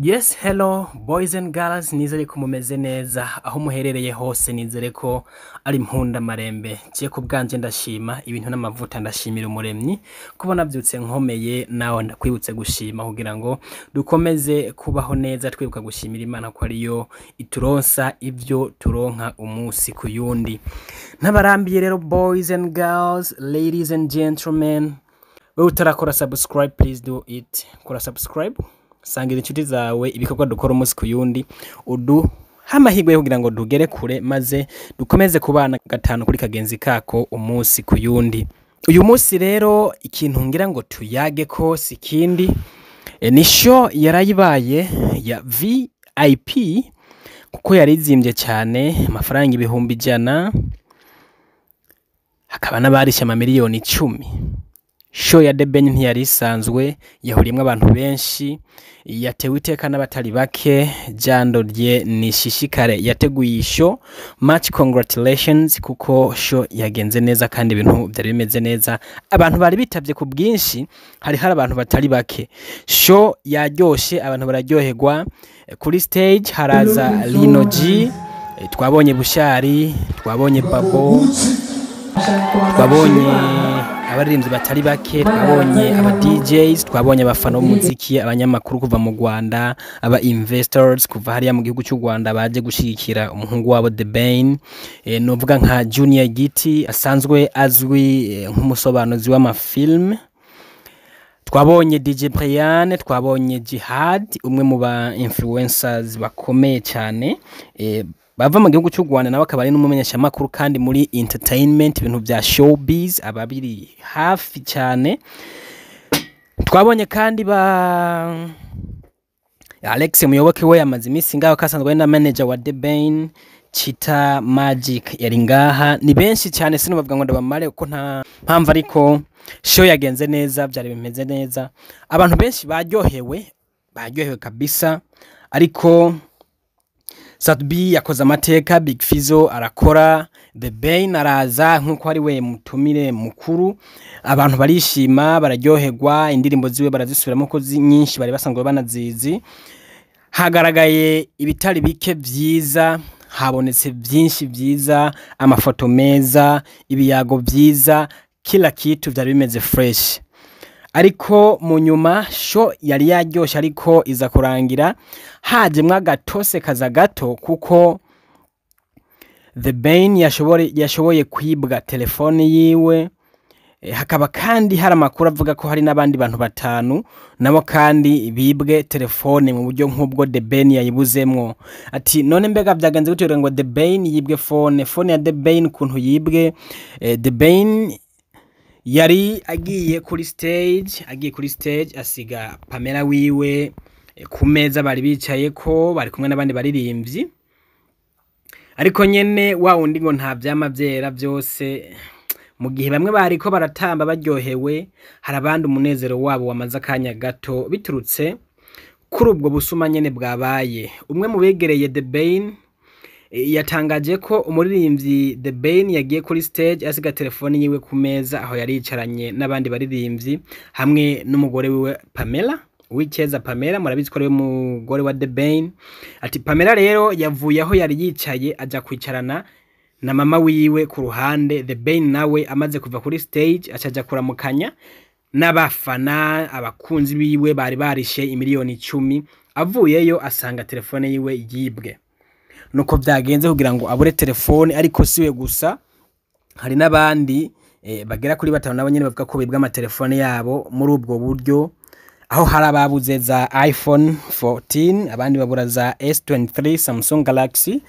Yes, hello boys and girls, nizere ko mumeze neza aho muherereye hose, nizere ko ari impunda marembe. Ciye ku bwanje ndashima ibintu n'amavuta, ndashimira umuremyi kubona navyutse nkomeye. Nawe ndakwibutse gushima kugira ngo dukomeze kubaho neza, twibuka gushimira Imana ko ariyo ituronsa ivyo turonka umunsi ku yundi. Ntabarambiye rero, boys and girls, ladies and gentlemen, wewe utarakora subscribe, please do it. Kora subscribe, sangira inshuti zawe ibikorwa dukora umunsi ku yundi, uduha amahirwe yo kugira ngo tugere kure maze dukomeze kubana gatanu kuri kagenzi kako umunsi ku yundi. Uyu munsi rero ikintu ngira ngo tuyage ko si kindi, ni show yarayibaye ya VIP, kuko yari izimbye cyane, amafaranga 100,000, hakaba n'abarishe amamiliyoni 10. Show ya The Ben ntiyari isanzwe, yahuriyemwo abantu benshi, yatewe iteka n'abatari bake. Jando rye nishishikare yateguye iyi show, much congratulations, kuko show yagenze neza kandi ibintu byari bimeze neza, abantu bari bitavye ku bwinshi, hari abantu batari bake. Show yaryoshe, abantu bararyoherwa. Kuri stage haraza Lino G, twabonye Bushari, twabonye Babo, twabonye abaririmbyi batari bake, twabonye aba DJs, twabonye abafana b'umuziki, abanyamakuru kuva mu Rwanda, aba investors kuva hariya mu gihugu cy'u Rwanda baje gushigikira umuhungu wabo The Ben, novuga nka Junior Giti asanzwe azwi nk'umusobanuzi w'amafilm. Twabonye DJ Brian, twabonye Jihad, umwe mu ba influencers bakomeye cyane bava mu gihugu cy'u Rwanda, nawe akaba ari n'umumenyeshamakuru kandi muri entertainment, ibintu bya showbiz aba biri hafi cyane. Twabonye kandi ba Alex Muyoboke, we yamaze iminsi ngaho ko asanzwe ari na manager wa The Ben. Chita Magic yari ngaha. Ni benshi cyane, sinobavuga ngo ndabamare kuko nta mpamvu, ariko show yagenze neza, byari bimeze neza, abantu benshi baryohewe, baryohewe kabisa. Ariko Sat-B yakoze amateka, Big Fizzo arakora, The Ben araza nkuko ari we mutumire mukuru, abantu barishima, bararyoherwa, indirimbo ziwe barazisubiramo ko nyinshi bari basanzwe banazizi. Hagaragaye ibitari bike vyiza, habonetse byinshi vyiza, amafoto meza, ibiyago vyiza, kila kitu vyari bimeze fresh. Ariko mu nyuma show yari yaryoshe, ariko iza kurangira hajemwo agatose kaza gato, kuko The Ben yashoboye kwibwa telefone yiwe. Hakaba kandi hari amakuru avuga ko hari n'abandi bantu batanu nabo kandi bibwe telefone mu buryo nk'ubwo The Ben yayibuzemwo. Ati none mbega byagenze gute ngo The Ben yibwe phone? Phone ya The Ben ukuntu yibwe, The Ben yari agiye kuri stage, agiye kuri stage asiga Pamela wiwe ku meza bari bicaye ko bari kumwe n'abandi baririmbyi. Ariko nyene wa wundi ngo nta vyama vyera vyose, mu gihe bamwe bariko baratamba baryohewe, hari abandi umunezero wabo wamaze akanya gato biturutse kuri ubwo busuma nyene bwabaye. Umwe mu begereye The Ben yatangaje ko umuririmbyi The Ben yagiye kuri stage asiga telefone yiwe ku meza aho yari yicaranye n'abandi baririmbyi hamwe n'umugore wiwe Pamela Uwicyeza. Pamela murabizi ko ariwe mugore wa The Ben. Ati Pamela rero yavuye aho yari yicaye aja kwicarana na mama wiwe ku ruhande. The Ben nawe amaze kuva kuri stage acaja kuramukanya n'abafana, abakunzi biwe bari barishe imiliyoni 10. Avuyeyo asanga telefone yiwe yibwe. Nuko byagenze kugira ngo abure telefone. Ariko siwe gusa, hari n'abandi bagera kuri batanu nabo nyene bavuga ko bibwe amatelefone yabo muri ubwo buryo, aho hari ababuze za iPhone 14, abandi babura za S23 Samsung Galaxy.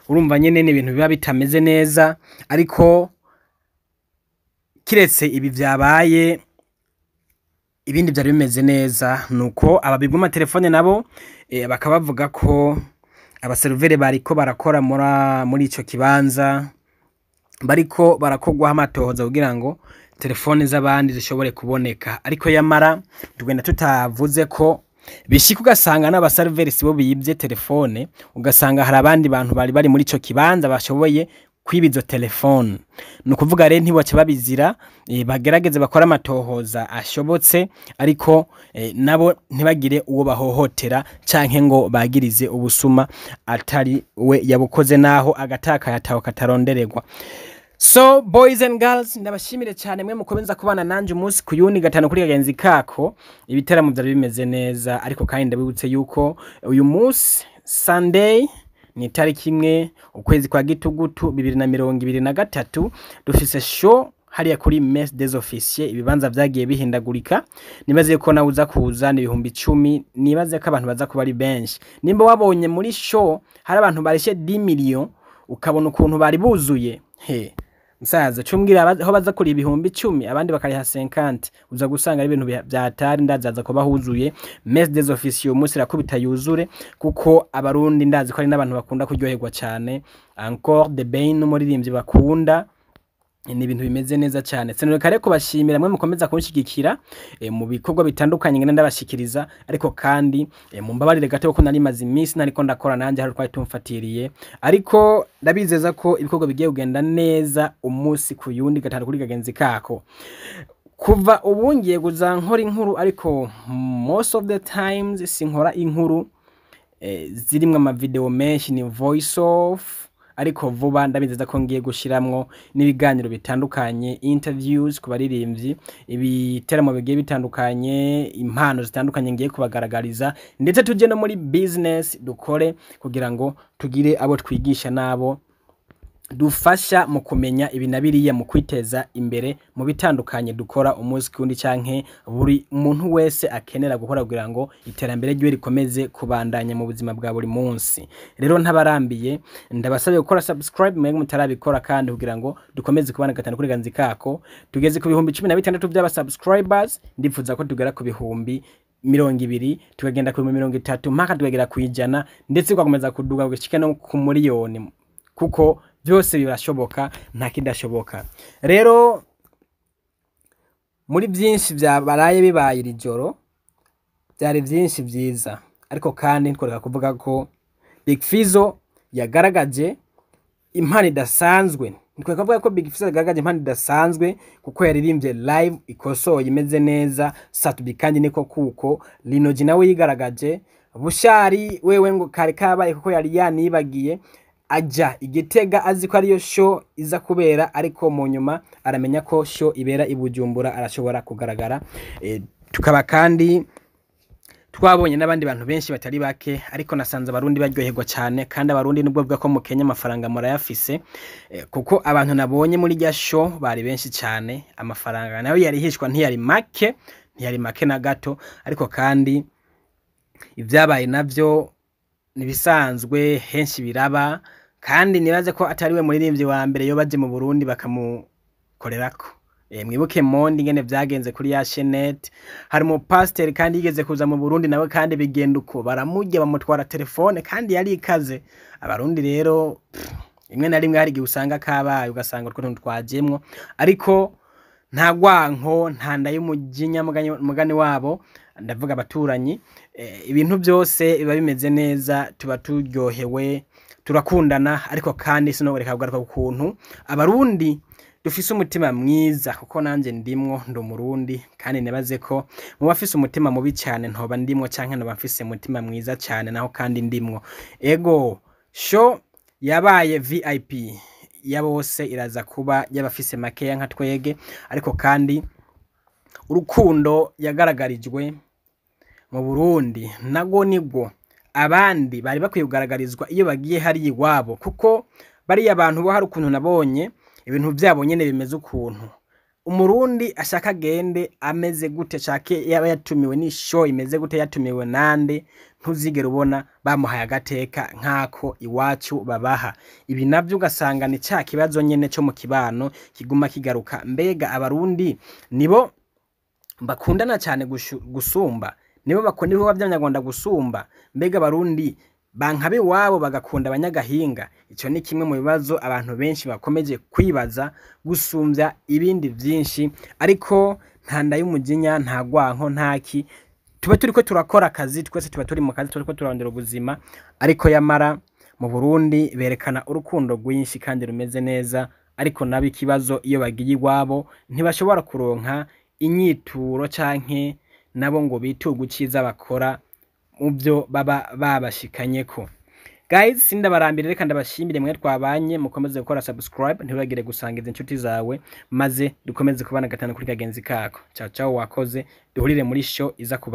Urumva nyene ni ibintu biba bitameze neza. Ariko kiretse ibi vyabaye, ibindi vyari bimeze neza. Nuko ababibwa amatelefone nabo bakaba bavuga ko abaserivere bariko barakora muri ico kibanza bariko barakorwaho amatohoza kugira ngo telefone z'abandi zishobore kuboneka. Ariko yamara tugenda tutavuze ko bishika ugasanga n'abaseriveri sibo bibye telefone, ugasanga hari abandi bantu bari bari muri ico kibanza bashoboye. Kwiba izo telefone, ni ukuvuga rero ntibace babizira, bagerageze bakore amatohoza ashobotse, ariko nabo ntibagire uwo bahohotera canke ngo bagirize ubusuma atari we yabukoze, naho agataka yataho katarondererwa. So boys and girls, ndabashimire cyane mwe mukomeza kubana nanje umunsi ku yundi, gatanu kuri kagenzi kako. Ibiteramo byari bimeze neza, ariko kandi ndabibutse yuko uyu munsi Sunday ni itariki 1 ukwezi kwa gitugutu 2023, dufise show hariya kuri Mess des Officiers. Ibibanza vyagiye bihindagurika, nibaze ko nawe uza kuza. Ni 10,000, nibaze ko abantu baza kuba ari benshi. Nimba wabonye muri show hari abantu barishe 10 million, ukabona ukuntu bari buzuye, he musaza, cumbwira aho baza kuri 10,000, abandi bakariha 50, uza gusanga ari ibintu vyatari. Ndazaza kuba huzuye Mess des Officiers umunsi irakubita yuzure, kuko abarundi ndazi ko ari n'abantu bakunda kuryoherwa cyane. Encore The Ben n'umuririmbyi bakunda, ni ibintu bimeze neza cyane. Sinoreka rero kubashimira mwe mukomeza kunshigikira mu bikorwa bitandukanye ngenda ndabashikiriza, ariko kandi mumbabarire gato kuko nari maze iminsi ntariko ndakora, nanjye hari twari tumfatiriye, ariko ndabizeza ko ibikorwa bigiye kugenda neza umunsi ku yundi, gatanu kuri kagenzi kako. Kuva ubu ngiye kuza nkora inkuru, ariko most of the times sinkora inkuru zirimwo amavideo menshi, ni voice off, ariko vuba ndabizeza ko ngiye gushiramwo n'ibiganiro bitandukanye, interviews ku baririmbyi, ibiteramo bigiye bitandukanye, impano zitandukanye ngiye kubagaragariza, ndetse tujye no muri business dukore kugira ngo tugire abo twigisha n'abo dufasha mu kumenya ibi na biriya mu kwiteza imbere mu bitandukanye dukora umunsi kundi, canke buri muntu wese akenera gukora kugira ngo iterambere ryiwe rikomeze kubandanya mu buzima bwa buri munsi. Rero ntabarambiye, ndabasabye gukora subscribe mwebwe mutarabikora, kandi kugira ngo dukomeze kubana gatanu kuri ganzi kako. Tugeze ku 16,000 by'aba subscribers, ndifuza ko tugera ku 20,000, tukagenda ku 30,000, mpaka tukagera ku 100, ndetse tugakomeza kuduga gushika no ku miliyoni, kuko byose birashoboka, nta kidashoboka. Rero muri byinshi byabaraye bibaye iri joro, byari byinshi byiza, ariko kandi ntitworeka kuvuga ko Big Fizzo yagaragaje impano idasanzwe. Ntitworeka kuvuga ko Big Fizzo yagaragaje impano idasanzwe, kuko yaririmbye live ikosoye, imeze neza. Sat-B kandi niko kuko Lino G nawe yigaragaje. Bushali wewe ngo kari kabaye, kuko yari yanibagiye aja igitega azi ko ariyo show iza kubera, ariko mu nyuma aramenya ko show ibera i Bujumbura, arashobora kugaragara. Tukaba kandi twabonye n'abandi bantu benshi batari bake, ariko nasanze abarundi baryoherwa cyane. Kandi abarundi nubwo bavuga ko mu Kenya amafaranga murayafise, kuko abantu nabonye muri rya show bari benshi cyane, amafaranga nayo yarihishwa ntiyari make, ntiyari make na gato. Ariko kandi ibyabaye navyo nibisanzwe, henshi biraba, kandi nibaze ko atari we muririmbyi wa mbere yo baje mu Burundi bakamukorerako. Mwibuke Mondi ingene vyagenze kuri ya Chenet. Hari mu pasteur kandi yigeze kuza mu Burundi nawe, kandi bigenda uko, baramurya, bamutwara telefone, kandi yari ikaze. Abarundi rero rimwe na rimwe hari igihe usanga kabaye, ugasanga utwo tuntu twajemwo, ariko nta rwanko, nta nda y'umujinya mugani wabo, ndavuga abaturanyi. Ibintu byose biba bimeze neza, tuba turyohewe, turakundana. Ariko kandi sinoboreka kugaruka ku kuntu abarundi dufise umutima mwiza, kuko nanje ndimwo, ndi umurundi, kandi nibaze ko mu bafise umutima mubi cyane ntoba ndimwo, canke ntoba mfise umutima mwiza cyane naho kandi ndimwo. Ego, show yabaye VIP ya bose, iraza kuba y'abafise makeya nka twege, ariko kandi urukundo yagaragarijwe mu Burundi nago nibwo abandi bari bakwiye kugaragarizwa iyo bagiye hariya iwabo, kuko bariya bantu bo hari ukuntu nabonye ibintu byabo nyene bimeze ukuntu. Umurundi ashaka agende ameze gute, ashake yaba yatumiwe ni show imeze gute, yatumiwe nande, ntuzigera ubona bamuhaye agateka nk'ako iwacu babaha. Ibi navyo ugasanga ni ca kibazo nyene co mu kibano kiguma kigaruka. Mbega abarundi nibo bakundana cyane gusumba, nibo bakunda ibikorwa by'abanyarwanda gusumba? Mbega abarundi banka iwabo bagakunda abanyagahinga? Ico ni kimwe mu bibazo abantu benshi bakomeje kwibaza gusumbya ibindi byinshi. Ariko nta nda y'umujinya, nta rwanko, ntaki, tuba turiko turakora akazi, twese tuba turi mu kazi, turiko turarondera ubuzima. Ariko yamara Mu Burundi berekana urukundo rwinshi kandi rumeze neza, ariko nabo ikibazo iyo bagiye iwabo ntibashobora kuronka inyituro canke nabo ngo biturwe iciza bakora mu byo baba babashikanyeko. Guys, sindabarambire, reka ndabashimire mwe twabanye. Mukomeze gukora subscribe, ntibagire gusangiza inshuti zawe, maze dukomeze kubana gatanu kuri kagenzi kako. Ciao ciao, wakoze, duhurire muri show iza kuba.